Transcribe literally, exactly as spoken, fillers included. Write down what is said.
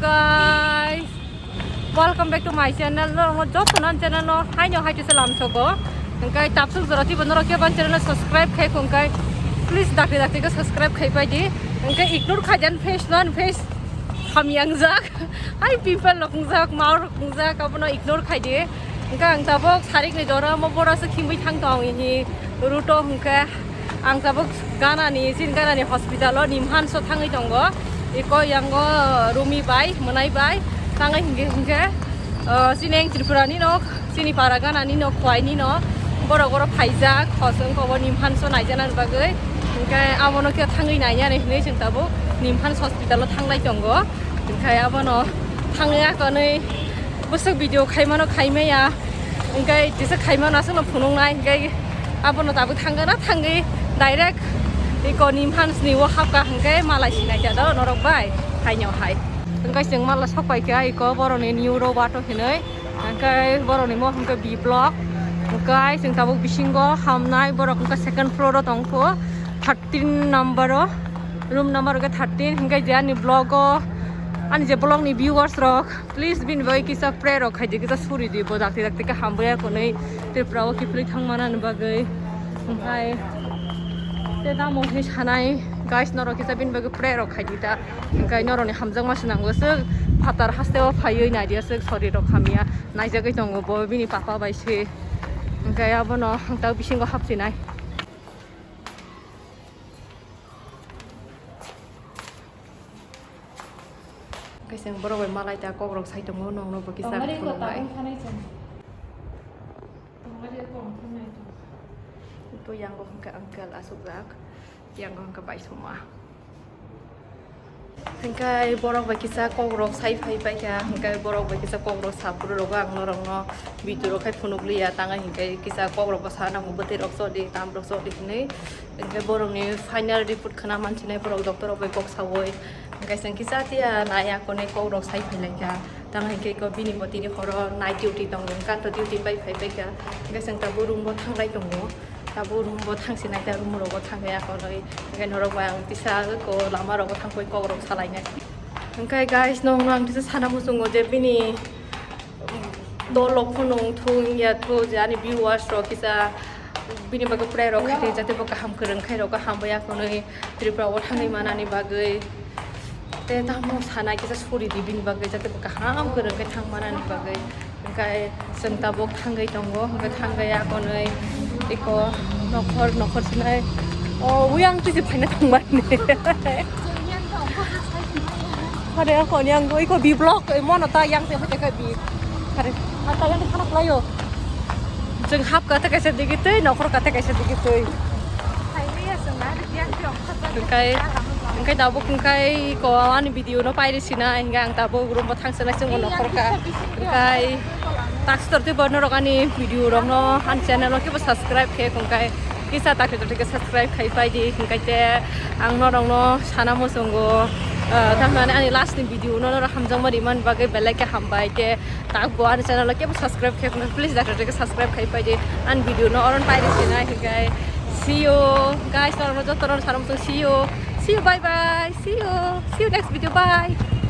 Guys, welcome back to my channel. Norok joto nan channel no haino hai tisa lamsogo. Hingkai tapsuk jora tibo norok kebo channel no subscribe khai khungkai, please dakti dakti ke subscribe khai pai di. Hingkai ignore khai jan face non face ham yang jak. Hai pimple rok wngjak, mau rok wngjak, abono ignore khai di. Hingkai ang tabok sarik ni jora mo bora se khimui thang tong hi ruto hingke. Ang tabuk ganani, chini ganani hospital o nimhanso thangwi tongo. Iko yango Rumi bai, Mwnai bai, tangwi hingke hingke, uh, chini eng Tripura ni nok, chini para ganani nok, Khowai ni nok, borok oro phaijak, hosong kobo nimhanso naijanani bagwi. Hingke abono khe thangwi nainani hinwi chwng tabuk nimhans hospital o thanglai tongo. Hingke abono thangwi akonwi bwswk video khaimano khaimaya. Hingke jesa khaimano aswkno phunuknai, hingke abono tabuk thangkana thangwi direct iko nimhansni o hapka hingke malai sinai ta do norok bai haino hai. Hingke chwng mala sokpaikha iko boroni new road o hinwi, hingke boroni mo hingke B block, hingke chwng tabuk bisingo hamnai borok hingke second floor o tongkho, thirteen number o, room number hingke thirteen, hingke je ani vlog o, ani je vlog ni viewers rok, please bini bagwi kisa pray rok khaidi, kisa suri di, bo dakti dakti khe hambai akonwi Tripura o kiphilwi thangmana ni bagwi. Hingkai te tamo khe sanai, guys, norok kisa bini bagwi pray rok khaidi ta. Hingkai norok ni hamjakma swnamgo swk phatar haste o phaiwi naidia swk sori rok hamya naijagwi tongo bo bini papa bai se. Hingkai abono ang ta bisingo hapsinai. Kaisa borok bai malai ta kok rok sai tongo, nokno bo kisa khulumbai. To yango hwnkhe uncle asukjak, yango hwnkhe bai soma. Hingkai borok bai kisa kok rok sai phai paikha, hingkai borok bai kisa kok rok sa phuru rogo ang norokno video rok khai phunuk liya, tanga hingkai kisa kok rok bwsa nango, bwtwi rok chodi, tam rok chodi hinwi. Hingke borokni final report khna manchinai borok doctor rok bai kok saui. Hingke chwng kisa tiya nai akonwi kok rok sai phailaikha. Tamo hingke iko bini bo tini horo night duty tongo, hingke ang to duty bai phai paikha. Hingke chwng tabuk room bo thanglai tongo. Tabuk room bo thangsinai ta room rogo thangwi akonwi. Hingke norok bai ang kisa iko lama rogo thangwi kok rok salainai. Hingke guys, nokno ang kisa sana muchungo je bini Dolok phano wngthung ya to je ani viewers rok kisa bini bagwi pray rok khaidi, jate bo kaham kwrwng khai rok kaham bai akonwi Tripura o thangwi manani bagwi. Te tamo sana kisa suri di bini bagwi, jate bo kaham kwrwng khai thang manani bagwi. Hingkai chwng tabuk thangwi tongo, hingke thangwi akonwi iko nokhor nokhor sinai. O, uyang tisi phaina thangmani. Hare ako niang oi ko B block, eh, mono ta yang te hote ka B. Hare, ata yang khana playo. Jeng hap ka te kaisa digi tei, nokhor ka te kaisa digi tei. Hingkai, hingkai tabuk hingkai ko ani video no pairi sina, hingkai ang tabuk room bo thangsa lai chungo nokhor ka. Hingkai takstor tei borno rok ani video rok no ani channel o kebo subscribe khe hingkai. Kisa takri takri khe subscribe khai pai di, hingkai te ang norok no sana muchungo, ah, tamni ani last ni video no norok hamjakma rimani bagwi belai khe hambai te tak bo ani channel o kebo subscribe khai phano please takri takri khe subscribe khai pai di ani video no oron pai di sinai hingkai see you guys, norok no joto no sana muchung see you, see you, bye bye, see you, see you next video, bye.